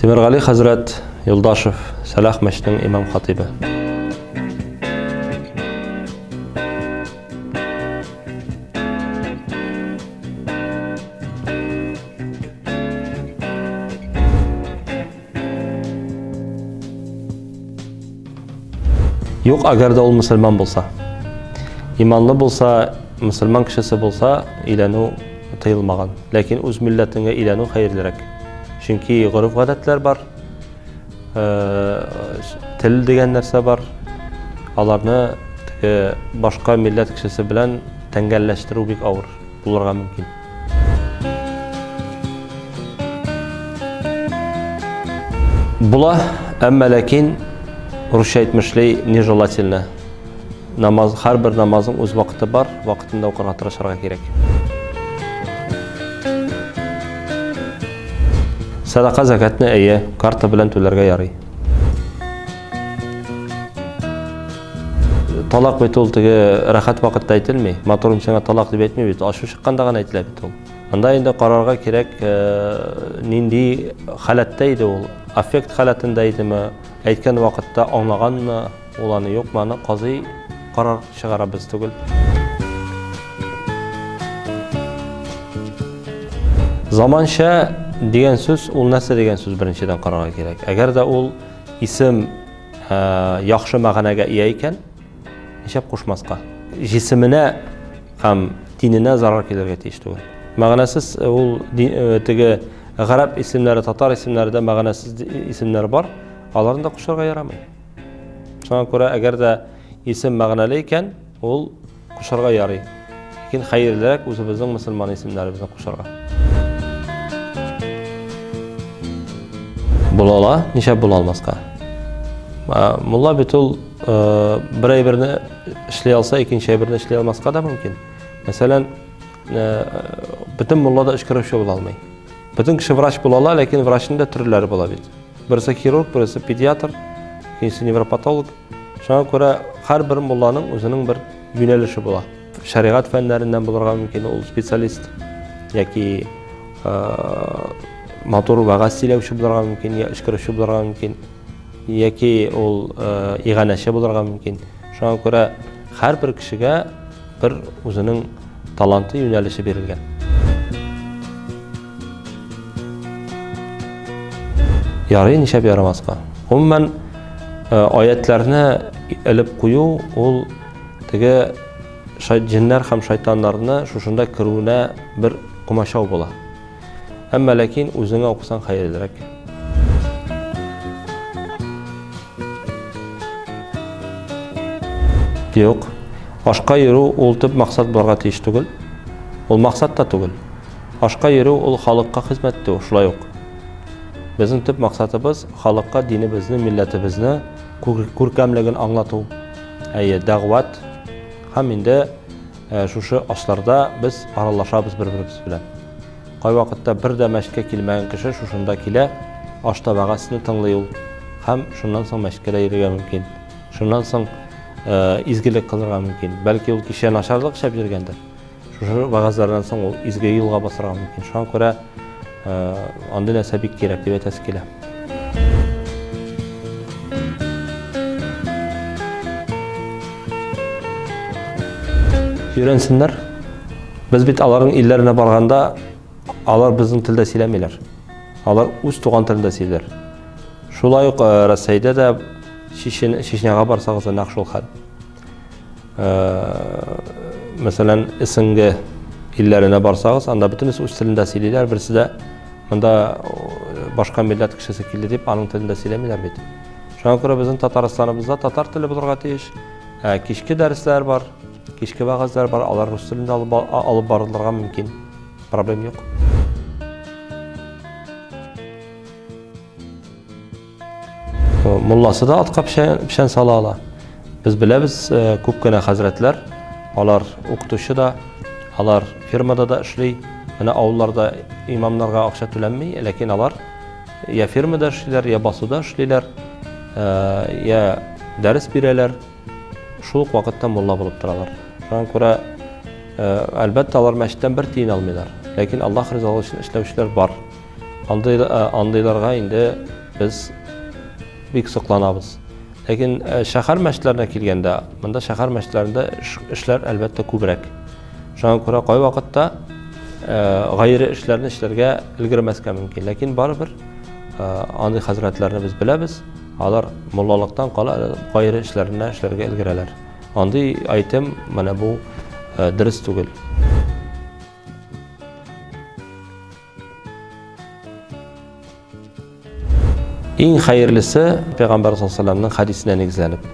Тимергали хәзрәт Юлдашев, Сәлах мәчетенең имам хатибы. Юк, әгәр дә ул мөселман булса. Иманлы булса, мөселман кешесе булса, өйләнү тыелмаган. Ләкин үз милләтеңә өйләнү хәерлерәк. Чөнки гореф-гадәтләр бар, тел дигән нәрсә бар. Аларны теге башка милләт кешесе белән тәңгәлләштерү бик авыр булырга мөмкин. Була, әмма ләкин русча әйтмешли нежелательно. Намаз, һәрбер намазның үз вакыты бар, вакытында укырга тырышырга кирәк. Садака закатны әйе, карта белән түләргә ярый. Талак бит ул теге рәхәт вакытта әйтелми. Матурым сиңа талак дип әйтми бит, ачу чыкканда гына әйтелә бит ул. Анда инде карарга кирәк, нинди халәттә иде ул, аффект халәтендә идеме, әйткән вакытта аңлаганмы, ул аны юкмы, аны казый карар чыгара, без түгел. Заманча дигән сүз ул нәрсә дигән сүз беренчедән карарга кирәк. Әгәр дә ул исем яхшы мәгънәгә ия икән, нишләп кушмаска? Җисеменә һәм диненә зарар килергә тиеш түгел. Мәгънәсез ул теге гарәп исемнәре, татар исемнәре дә мәгънәсез исемнәр бар, аларны да кушарга ярамый. Шуңа күрә әгәр дә исем мәгънәле икән, ул кушарга ярый. Ләкин хәерлерәк үзебезнең мөселман исемнәребезне кушарга. Була ала, нишләп була алмаска? Мулла бит ул бер әйберне эшли алса, икенче әйберне эшли алмаска да мөмкин. Мәсәлән, бөтен мулла да өшкерүче була алмый. Бөтен кеше врач була ала, ләкин врачның да төрләре була бит. Берсе хирург, берсе педиатр, икенчесе невропатолог. Шуңа күрә һәрбер мулланың үзенең бер юнәлеше була. Шәригать фәннәреннән булырга мөмкин ул специалист яки матур вәгазь сөйләүче булырга мөмкин, я өшкерүче булырга мөмкин, яки ул иганәче булырга мөмкин. Шуңа күрә һәрбер кешегә бер үзенең таланты юнәлеше бирелгән. Ярый, нишләп ярамаска? Гомумән, аятларны элеп кую ул теге җиннәр һәм шайтаннарны шушында керүенә бер комачау була. Әмма ләкин үзеңә укысаң хәерлерәк. Юк. Ашка йөрү ул төп максат булырга тиеш түгел. Ул максат та түгел. Ашка йөрү ул халыкка хезмәт итү, шулай ук. Безнең төп максатыбыз халыкка динебезне, милләтебезне күркәмлеген аңлату. Әйе, дәгъват һәм инде шушы ашларда без аралашабыз бер-беребез белән. Кайвакытта бер дә мәчеткә килмәгән кеше шушында килә, ашта вәгазьне тыңлый ул һәм шуннан соң мәчеткә дә йөрергә мөмкин. Шуннан соң изгелек кылырга мөмкин. Бәлки ул кичә начарлык эшләп йөргәндер. Шушы вәгазьләрдән соң ул изге юлга басарга мөмкин. Шуңа күрә андый нәрсә бик кирәк дип әйтәсе килә. Өйрәнсеннәр. Без бит аларның илләренә барганда, алар безнең телдә сөйләмиләр. Алар үз туган телендә сөйлиләр. Шулай ук Россиядә дә Чечняга барсагыз да нәкъ шул хәл. Мәсәлән, СНГ илләренә барсагыз, анда бөтенесе үз телендә сөйлиләр, берсе дә монда башка милләт кешесе килде дип аның телендә сөйләмиләр бит. Шуңа күрә безнең Татарстаныбызда татар теле булырга тиеш. Кичке дәресләр бар, кичке вәгазьләр бар, алар рус телендә алып барылырга мөмкин. Проблем юк. Мулласы да атка печән сала ала. Без беләбез, күп кенә хәзрәтләр, алар укытучы да, алар фирмада да эшли. Менә авылларда имамнарга акча түләнми, ләкин алар я фирмада эшлиләр, я басуда эшлиләр, я дәрес бирәләр. Шул ук вакытта мулла булып торалар. Шуңа күрә, әлбәттә, алар мәчеттән бер тиен алмыйлар. Ләкин Аллаһ ризалыгы өчен эшләүчеләр бар. Андый, андыйларга инде без бик сокланабыз. Ләкин шәһәр мәчетләренә килгәндә, монда шәһәр мәчетләрендә эшләр әлбәттә күбрәк. Шуңа күрә кайвакытта гайре эшләрне эшләргә өлгермәскә мөмкин. Ләкин барыбер андый хәзрәтләрне без беләбез. Алар муллалыктан кала гайре эшләренә эшләргә өлгерәләр. Андый әйтем менә бу дөрес түгел. Иң хәерлесе Пәйгамбәр саллаллаһу алейһи хәдисенә нигезләнеп.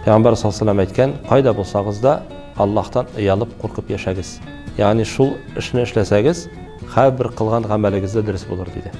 Пәйгамбәр саллаллаһу алейһи әйткән, кайда булсагыз да Аллаһтан оялып, куркып яшәгез. Ягъни шул эшне эшләсәгез, һәрбер кылган гамәлегез дә дөрес булыр диде.